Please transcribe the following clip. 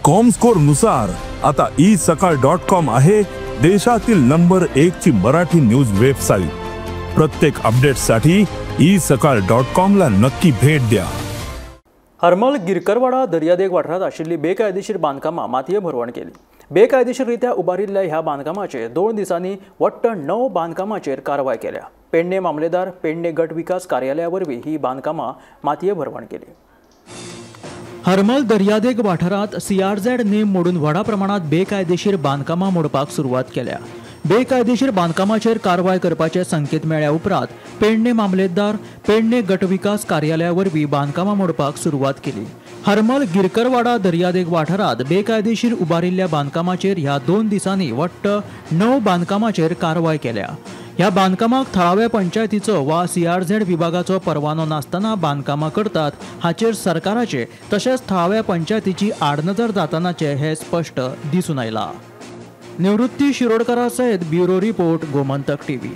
Comscore नुसार आता E सकाळ डॉट कॉम आहे देशातील नंबर 1 ची मराठी न्यूज वेबसाईट. प्रत्येक अपडेटसाठी ई सकाळ डॉट कॉम ला नक्की भेट द्या. हरमल गिरकरवाडा दर्यादेग वाठारांत आशिल्ली बेकायदेशीर बांदकामां मातये भरवण केली. बेकायदेशीररित्या उबारिल्ल्या ह्या बांदकामाचेर 2 दिसांनी वट्ट 9 बांदकामाचेर कारवाय केल्या. पेडणे मामलेदार पेडणे गट विकास कार्यालया वरवीं ही बांदकामां मातये भरवण केली. हरमल दर्यादेग वाठारांत सीआरझेड नेम मोडून व्हडा प्रमाणात बेकायदेशीर बांदकामां मोडपाक सुरवात केल्या. बेकायदेशीर बांदकामाचेर कारवाय करपाचे संकेत मेळ्ळ्या उपरांत पेडणे मामलेदार पेडणे गटविकास कार्यालया वरवीं बांदकामां मोडपाक सुरवात केली. हरमल गिरकरवाडा दर्यादेग वाठारांत बेकायदेशीर उबारिल्ल्या बांदकामाचेर ह्या 2 दिसांनी वट्ट 9 बांदकामाचेर कारवाय केल्या. ह्या बांदकामाक थळाव्या पंचायतीचो वा सीआरझेड विभागाचो परवानो नासतना बांदकामां करतात हाचेर सरकाराचे तशेंच थळाव्या पंचायतीची आडनदर जातानाचे हे स्पश्ट दिसून आयलां. निवृत्ती शिरोडकरा सयत ब्युरो रिपोर्ट, गोमंतक टीव्ही.